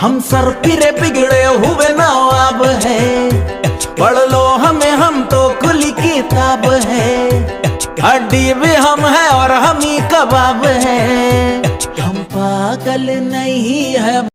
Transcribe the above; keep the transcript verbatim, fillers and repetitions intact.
हम सर फिरे बिगड़े हुए नवाब हैं, पढ़ लो हमें, हम तो खुली किताब है। हड्डी भी हम है और हम ही कबाब है। हम पागल नहीं है।